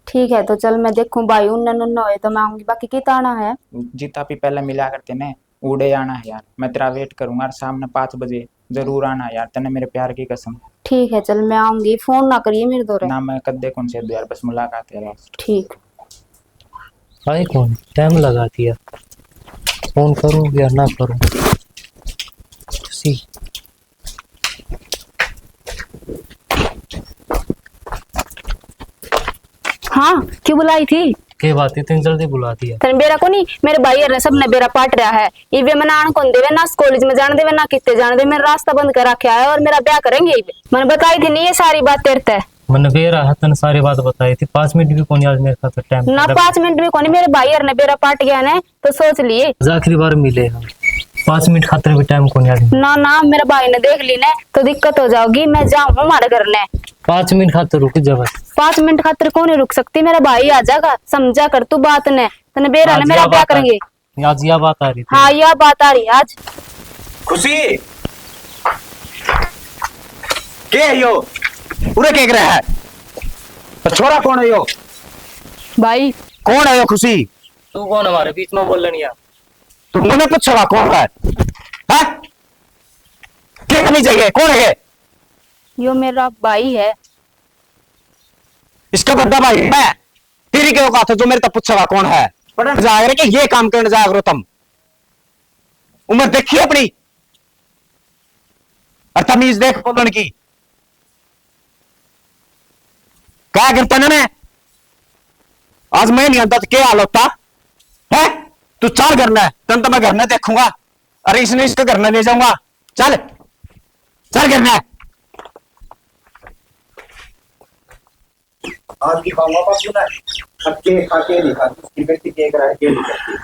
ठीक है, तो चल मैं देखूं भाई, उन्ना नुन्ना होए तो मैं आऊंगी, बाकी कित आना है? जितना भी पहले मिला करते ने, उड़े आना है यार, मैं तेरा वेट करूंगा और शाम ने पाँच बजे जरूर आना है यार, तने मेरे प्यार की कसम। ठीक है, चल मैं आऊंगी, फोन ना करिए मेरे दौरे। ना, मैं कद्दे कौन से दूं यार, बस मुलाकात है लास्ट। ठीक। आए कौन, टाइम लगा दिया, फोन करूं या ना करूं? सी। हाँ, क्यों बुलाई थी? के बात, इतनी जल्दी बुला दिया? तने बेरा कोनी, मेरे भाई ने सबने बेरा पाट रहा है। इवे मने आन कौन देवे, ना कॉलेज में जान देवे, ना किते जान देवे, मेरा रास्ता बंद कर रखा है और मेरा ब्याह करेंगे इवे। मैंने बताई थी नहीं ये सारी बात तेरे ते। मैंने बेरा है, तने सारी बात बताई थी। पाँच मिनट भी कोनी आज मेरे खातर टाइम ना, पाँच मिनट भी कोनी। मेरे भाई ने बेरा पाट गया ने, तो सोच लिए। आज आखिरी बार मिले हम, पाँच मिनट खातर भी टाइम कोनी आज। ना, ना, मेरे भाई ने देख ली ने, तो दिक्कत हो जाओगी। मैं जाऊँ हमारे घर ने। पाँच मिनट खातर रुक जा बस। पाँच मिनट खातर कौन रुक सकती, मेरा भाई आ जाएगा। समझा कर तू बात ने, तने बेरा ने आज मेरा या ब्याह बात आ करेंगे। आज या बात आ रही थी। हाँ, या बात आ रही है आज। खुशी, के है यो? उरे के कर रहा है? तो छोरा कौन है यो? भाई। कौन है यो खुशी? तू कौन हमारे बीच में बोलने यार? तू मैंने पूछा कौन है? हाँ? के नहीं चाहिए? कौन है ये? यो मेरा भाई है। इसका बड़ा भाई है। तेरी के औकात है जो मेरे तक पूछेगा कौन है? पढ़न जाया करे कि ये काम करने जाया करो तुम। उम्र देखी अपनी और तमीज देख बोलने की। क्या करता ना मैं? आज मैं नहीं आता तो क्या हाल होता है? तू चल घर में, तन तो मैं घर में देखूंगा। अरे इसने इसको घर में ले जाऊंगा। चल, चल घर में। आज दिखाऊंगा बाबू ने, अब के खा के नहीं खाती, उसकी बेटी के करा के नहीं करती।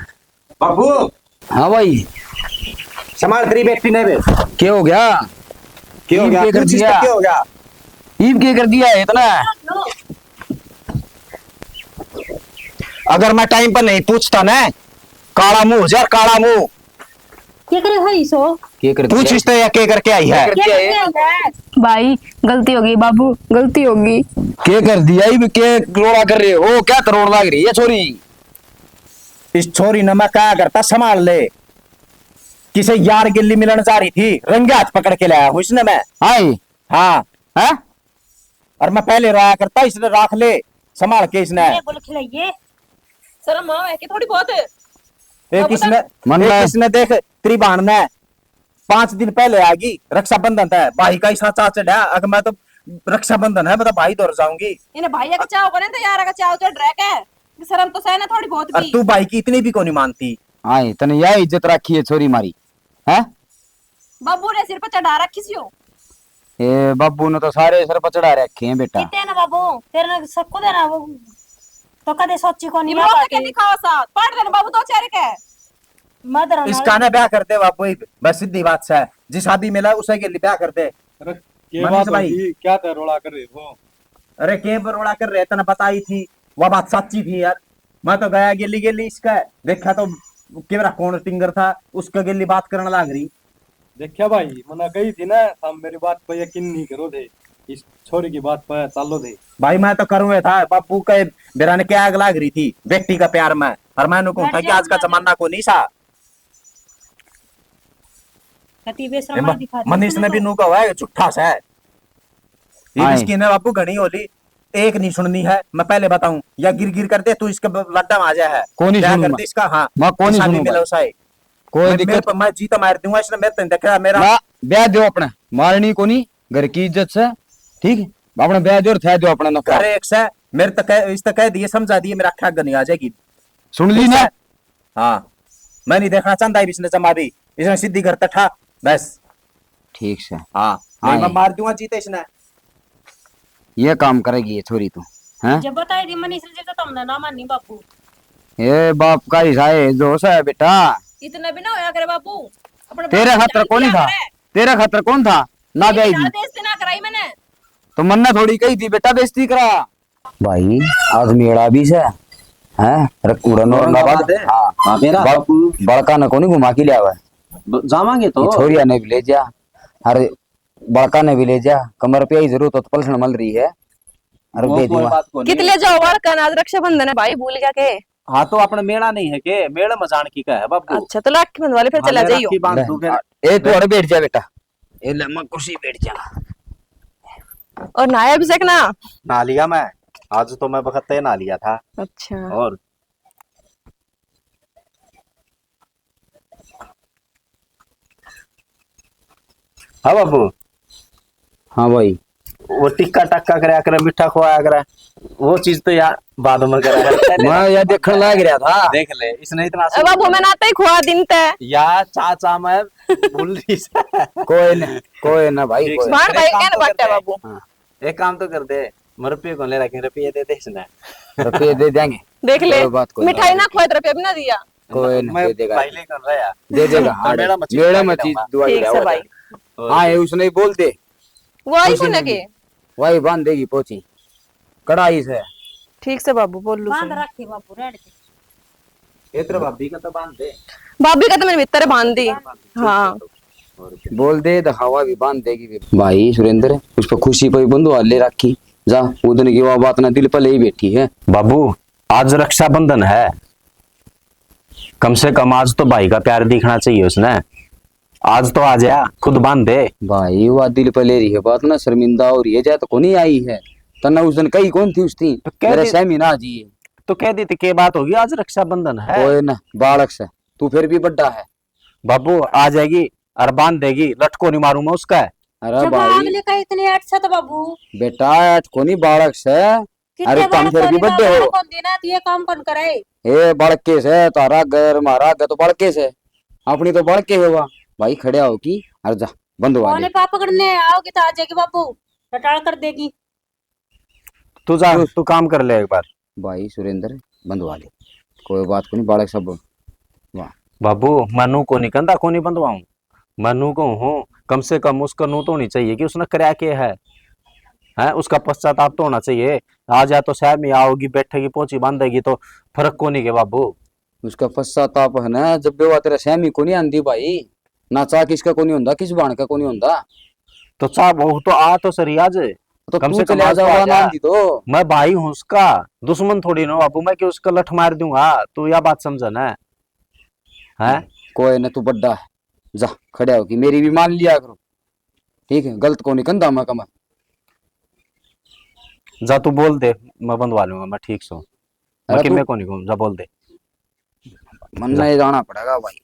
बाबू। हाँ भाई। संभाल तेरी बेटी ने बे। क्या हो गया? क्या हो ईब गया? के कर पूछ इससे दिया? क्या हो गया? ईब के कर दिया है इतना? अगर मैं टाइम पर नहीं पूछता ना, काला मुंह हो जा, काला मुंह। के करे भाई सो? के कर पूछ दिया? इससे या के करके आई है? के करके आई है? भाई, गलती होगी बाबू, गलती होगी। के कर दिया? इब के रोड़ा कर रहे हो? क्या तरोड़ लाग रही है छोरी? इस छोरी ने मैं क्या करता, संभाल ले। किसे यार गिल्ली मिलन जा रही थी, रंगे हाथ पकड़ के लाया हूँ इसने मैं। हाय। हाँ। हैं? और मैं पहले रोया करता, इसने राख ले, संभाल के इसने। ये बोल खिलाइए। शर्म आओ है कि थोड़ी बहुत? एक अब इसने, मन एक में इसने देख, तेरी बहन ने पांच दिन पहले आ गई रक्षाबंधन तै, भाई का ही साचा चढ़ा। अगर मैं तो रक्षाबंधन है, मैं तो भाई दौर जाऊंगी। इन्हें भाई का चाव करे तो यार का चाव चढ़ रहा है। शर्म तो सह ना थोड़ी बहुत और भी। तू भाई की इतनी भी कोनी मानती। हाँ, तने यह इज्जत रखी है छोरी मारी, हैं? बाबू ने सिर पे चढ़ा रखी सी हो। ए, बाबू ने तो सारे सिर पे चढ़ा रखे हैं बेटा। कितने ना बाबू, तेरे ने सबको देना वो। तो कदे सोची कोनी ये ना मौका बात के है। दिखाओ साथ, पाड़ देने बाबू दो चार के। मदर ना इसका ना ब्याह कर दे बाबू, बस सीधी बात से, जिस शादी मिला उसे के लिए ब्याह कर दे। अरे, के मनीष बात भाई। होगी? क्या तै रोला कर रहे हो? अरे, के रोला कर रहे, तने बताई थी, वह बात सच्ची थी यार। मैं तो गया गेली गेली इसका, देखा तो केवरा कौन टिंगर था, उसके गेली बात करने लाग रही। देखा भाई, मना कही थी ना, हम मेरी बात पे यकीन नहीं करो थे, इस छोरी की बात पे चालो थे। भाई, मैं तो करूँ था, बापू के बेरा ने क्या आग लाग रही थी बेटी का प्यार में, और मैं कहूँ था कि आज का जमाना को नहीं सा। कति बेशरम ए, म-, दिखा दी मनीष ने भी नू कहा है, झूठा सा है। ये आए। इसकी ना बापू घणी होली, एक नहीं सुननी है, मैं पहले बताऊं, या गिर गिर कर दे, तू इसके ब-, लड्डा में आ जाए है। कौन नहीं क्या सुनूंगा? कर दे इसका, हाँ। मैं कौन नहीं शादी सुनूंगा? मिला उसाए। कोई मैं, दिक्कत मेरे पर मैं जी तो मार दूंगा, इसने मेरे तो नहीं देखा, मेरा ना, ब्याह दो अपने, मारनी कोनी, घर की इज्जत से, ठीक? अपने ब्याह दो और थे दो अपने नफा। घर एक से, मेरे तो कह, इस तो कह दिए, समझा दिए, मेरा आख्या घर नहीं आ जाएगी। सुन ली ना? हाँ, मैं नहीं देखना चाहता इसने जमा भी, इसने सीधी घर तठा, बस। ठीक से। हाँ, हाँ, नहीं, मैं ये। मार दूंगा जीते इसने। ये काम करेगी ये छोरी तू, हैं? जब बताई दी मनीष ने, जब तो तुमने ना मानी बापू। ए बाप का ही साए जो सा है बेटा। इतना भी ना होया करे बापू। अपने तेरे बाप खातर की कौन जान था? करे। तेरे खातर कौन था? ना मेरी गई थी। बेइज्जती ना कराई मैंने। तो मन्ने थोड़ी कही थी बेटा बेइज्जती करा। भाई, आज मेला भी से, हैं? रख-, उड़न औरंगाबाद। औरंगाबाद है। हाँ। हाँ, मेरा बड़-, बापू। बड़का ने कोनी घुमा के लिया हुआ है। ब-, जावांगे तो। ये छोरिया ने भी ले जा, अरे बड़का ने भी ले जा, कमर पे ही जरूरत हो तो पलसण मल रही है। अरे वो दे कोई दूंगा। बात को नहीं। कित ले जाओ बड़का ने, आज रक्षाबंधन है भाई, भूल गया के? हाँ, तो अपना मेला नहीं है के? मेला में जान की का है बापू? अच्छा, तो राखी बंधवा ले, फिर हाँ, चला मैं जाइयो। राखी बांध दूं फिर। ए, तू अड़े बैठ जा बेटा। ए ले, मैं कुर्सी बैठ जाना। और नहाया अभिषेक ना? नहा लिया मैं, आज तो मैं बखत तय नहा लिया था। अच्छा। और हाँ बाबू। हाँ भाई। वो टिक्का टक्का करया करे, मीठा खुआया करे, वो चीज तो यार बाद में करा है। मैं यार देखण लाग रहा था। देख ले, इसने इतना ए बाबू, मैं ना तो ही खुआ दिन ते। यार चाचा मैं भूल रही से। कोई ना, कोई ना भाई, ठीक कोई से। बाण भाई एक काम कहने तो बट्टे करते हैं। बाबू। हाँ। एक काम तो कर दे, मैं रुपये को ले रखे, रुपये दे दे इसने। रुपये दे देंगे। देख ले, कोई बात कोई मिठाई ना। ना खुआ तो रुपये भी ना दिया। कोई ना, मैं दे देगा। भाई लेकर रहा। दे देगा, हाँ, मेरा मछली मेरा खा के मछली जाऊंगा। दुआ ठीक से भाई। और हाँ, ये उसने ही बोल दे। वो आई खुशी कोने में के? भी। वही बांध देगी पोची। कढ़ाई से। ठीक से बाबू, बोल लूं बांध सही। रखी बाबू, रेड के। इधर भाभी का तो बांध दे। भाभी का तो मैंने भीतर बांध दी। बांध दी, ठीक है हाँ। तो। और क्या? बोल दे, दिखावा भी बांध देगी भी। भाई सुरेंद्र, उस पर खुशी पे बंधुआ ले रखी। जा, वो दिन की वो बात ना दिल पर ले ही बैठी है। बाबू, आज रक्षाबंधन है, कम से कम आज तो भाई का प्यार दिखना चाहिए उसने। आज तो आ जा, खुद बांध दे। भाई, वो दिल पे ले रही है बात ना, शर्मिंदा हो रही है, जा तो कोनी आई है। तन्ने उस दिन कही कौन थी उसकी? तो कह मेरे दे-, सहमी ना जी। तो कह देती, के बात होगी, आज रक्षाबंधन है। कोई ना, बालक से, तू फिर भी बड्डा है। बाबू, आ जाएगी और बांध देगी, लटको नहीं मारूं मैं उसका। अरे जब भाई, अगले का इतनी अटसा तो बाबू। बेटा, अटको नहीं, बालक से। कितने अरे, बार तुम फिर भी बड़े हो। कौन देना, तो ये काम कौन कराए? ए, बड़के से, तारा घर, मारा घर तो बड़के से। अपनी तो बड़के है वा। भाई, खड़े हो की, अरे जा, बंधवा ले। पाप करने आओगे तो आ जाएगी बाबू, रटाल कर देगी। तू जा, तू तू काम कर ले एक बार। भाई सुरेंद्र, बंधवा ले, कोई बात को नहीं, बालक सब। वाह। बाबू, मैं नू को नहीं कहता, को नहीं बंधवाऊं। मैं नू कहूँ हूँ, कम से कम उसका नू तो होनी चाहिए कि उसने करया के है, हैं? उसका पश्चाताप तो होना चाहिए। आ जा तो शहर में आओगी, बैठेगी, पोची बांधेगी तो फर्क को नहीं के बाबू। उसका पश्चाताप है ना, जब भी वो तेरा सहमी को नहीं आंदी भाई, ना चाह किसका को नहीं होंदा, किस भाण का को नहीं होंदा। तो चाह वो तो आ तो सरी आज, तो कम तू से कम चले आज तो जाओ आ ना जा। आंदी तो। मैं भाई हूँ उसका, दुश्मन थोड़ी ना बाबू, मैं कि उसका लठ मार दूंगा, तू या बात समझ ना। हैं? कोई ना, तू बड्डा है, जा खड़ा होके मेरी भी मान लिया करो, ठीक है? गलत को नहीं कंधा मैं कमा। जा तू बोल दे, मैं बंधवा लूंगा, मैं ठीक सो। अरे बाकी तू मैं को नहीं कहूँ, जा बोल दे। मन जा। नहीं जाना पड़ेगा भाई।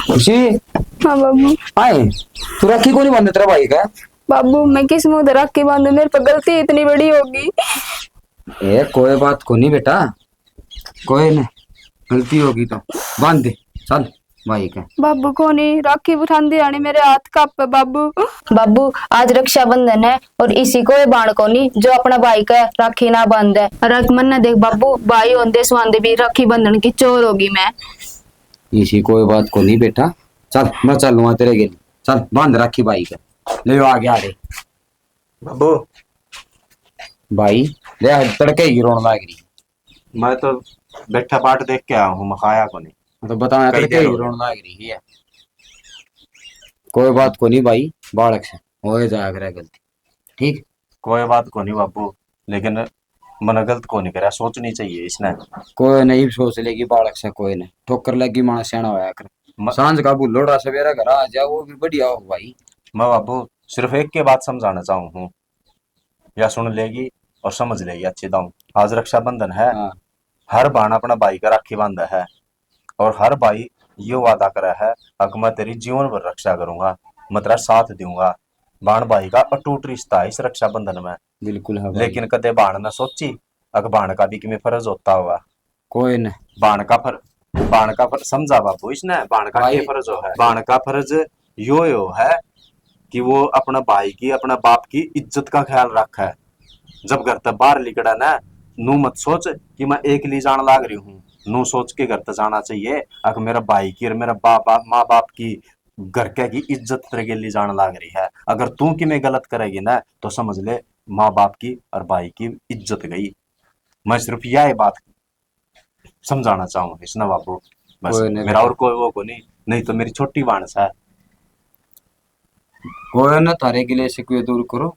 खुशी। हाँ बाबू। आए, तू राखी को नहीं बांधे तेरा भाई का? बाबू, मैं किस मुंह से राखी बांधू, मेरे पे गलती इतनी बड़ी होगी। ए, कोई बात को नहीं बेटा, कोई ना, गलती होगी तो बांध दे, चल। भाई का? बाबू कोनी, राखी बिठांदी आनी मेरे हाथ कांपे बाबू। बाबू, आज रक्षाबंधन है और इसी कोई बाण कोनी जो अपना भाई का राखी ना बांधे। और एक मन ने देख बाबू, भाई होंदे सुहांदे भी राखी बंधन की चोर होगी मैं। इसी कोई बात कोनी बेटा, चल मैं चलूंगा तेरे गेल, चल बांध राखी भाई का। ले आगे आ रे। बाबू। भाई, ले आज तड़के ही रोन लाग रही। मैं तो बैठा बाट देख के आया हूँ, मैं खाया को नहीं। मैं तो बताया कई तड़के देर ही हो गई। रोन लाग रही है। कोई बात को नहीं भाई, बालक से हो जाया करे गलती, ठीक? कोई बात को नहीं बाबू, लेकिन मने गलत को नहीं करया, सोचनी चाहिए इसने। कोई नहीं सोच लेगी बालक से, कोई नहीं। ठोकर लगी मां सियाना होया कर। म- सांझ का भूलोड़ा सवेरा घर आ जा, वो भी बढ़िया हो भाई। मैं बाबू सिर्फ एक के बात समझाना चाहूँ हूँ, या सुन लेगी और समझ लेगी अच्छी दाऊं। आज रक्षाबंधन है, हाँ। हर भाण अपना भाई का राखी बांधे है और हर भाई यो वादा करे है, अक मैं तेरी जीवन भर रक्षा करूंगा, मैं तेरा साथ दूंगा। भाण भाई का अटूट रिश्ता है इस रक्षाबंधन में। बिल्कुल है भाई। लेकिन कदे भाण ने सोची, अक भाण का भी किमें फर्ज होता होगा? कोई न। भाण का फर-, भाण का फर-, समझा बाबू इसने, भाण का भाई। के फर्ज हो है? भाण का फर्ज यो यो है कि वो अपना भाई की, अपना बाप की इज्जत का ख्याल रखे। जब घर तै बाहर लिकड़ा ना, नू मत सोच कि मैं एकली जान लाग रही हूँ, नू सोच के घर तै जाना चाहिए। अक मेरा भाई की और मेरा बाप, बाप, माँ बाप की, घर के की इज्जत तेरे गेली जान लाग रही है। अगर तू किमें गलत करेगी ना, तो समझ ले, माँ बाप की और भाई की इज्जत गई। मैं सिर्फ यह बात समझाना चाहूँ इसने बाबू, बस। कोई नहीं मेरा बेटा। और कोई वो को नहीं, नहीं तो मेरी छोटी भाण सा। कोई ना, थारे गिले शिकवे दूर करो,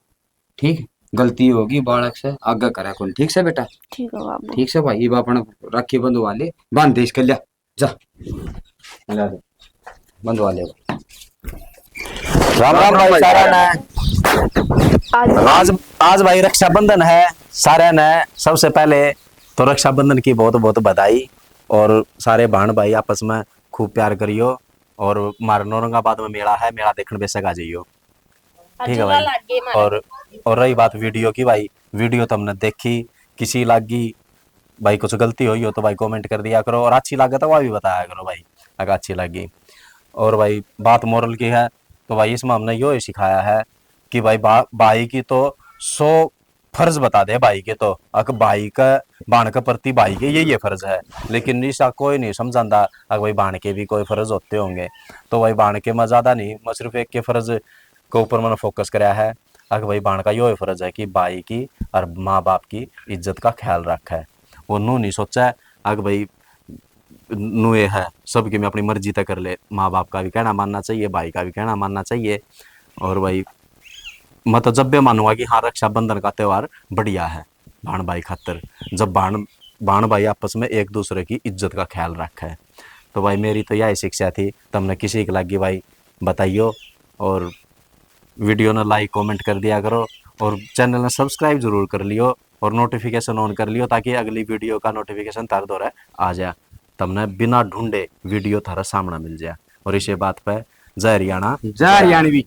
ठीक? गलती होगी बालक से, आगे करे कौन, ठीक से बेटा? ठीक है बाबू। ठीक से भाई, ये अपन राखी बंधवा ले, बांध दे इसके, लिया, जा। ला दे, बंधवा ले। राम राम भाई सारा ने। आज आज, आज भाई रक्षाबंधन है, सारे ने सबसे पहले तो रक्षाबंधन की बहुत बहुत बधाई। और सारे भाण भाई आपस में खूब प्यार करियो। और मारे नौरंगाबाद में मेला है, मेला देखण बेशक आ जाइयो। ठीक है भाई। और, और रही बात वीडियो की भाई, वीडियो तुमने देखी, किसी लागी भाई, कुछ गलती हुई हो तो भाई कमेंट कर दिया करो, और अच्छी लागे तो वह भी बताया करो भाई, अगर अच्छी लगी। और भाई बात मोरल की है तो भाई इसमें हमने यो ही सिखाया है कि भाई बा-, भाई की तो सौ फर्ज बता दे भाई के तो, अक भाई का, भाण के प्रति भाई के यही ये फर्ज है। लेकिन ऐसा कोई नहीं समझाता अक भाई भाण के भी कोई फर्ज होते होंगे। तो भाई भाण के मैं ज़्यादा नहीं, मैं सिर्फ एक के फर्ज के ऊपर मैंने फोकस कराया है। अक भाई भाण का यो ही फर्ज है कि भाई की और माँ बाप की इज्जत का ख्याल रखे। वो नू नहीं सोचा अक भाई नू ये है सब किमें अपनी मर्जी तय कर ले। माँ बाप का भी कहना मानना चाहिए, भाई का भी कहना मानना चाहिए। और भाई मैं तो जब भी मानूंगा कि हाँ, रक्षाबंधन का त्यौहार बढ़िया है भाण भाई खातर, जब भाण, भाण भाई आपस में एक दूसरे की इज्जत का ख्याल रखे। तो भाई मेरी तो यही शिक्षा थी, तुमने किसी की लागी भाई बताइयो, और वीडियो ने लाइक कमेंट कर दिया करो और चैनल ने सब्सक्राइब जरूर कर लियो और नोटिफिकेशन ऑन कर लियो, ताकि अगली वीडियो का नोटिफिकेशन थारे धोरे आ जाए, तुमने बिना ढूंढे वीडियो थारा सामने मिल जाए। और इसे बात पे जय हरियाणा, जय हरियाणवी।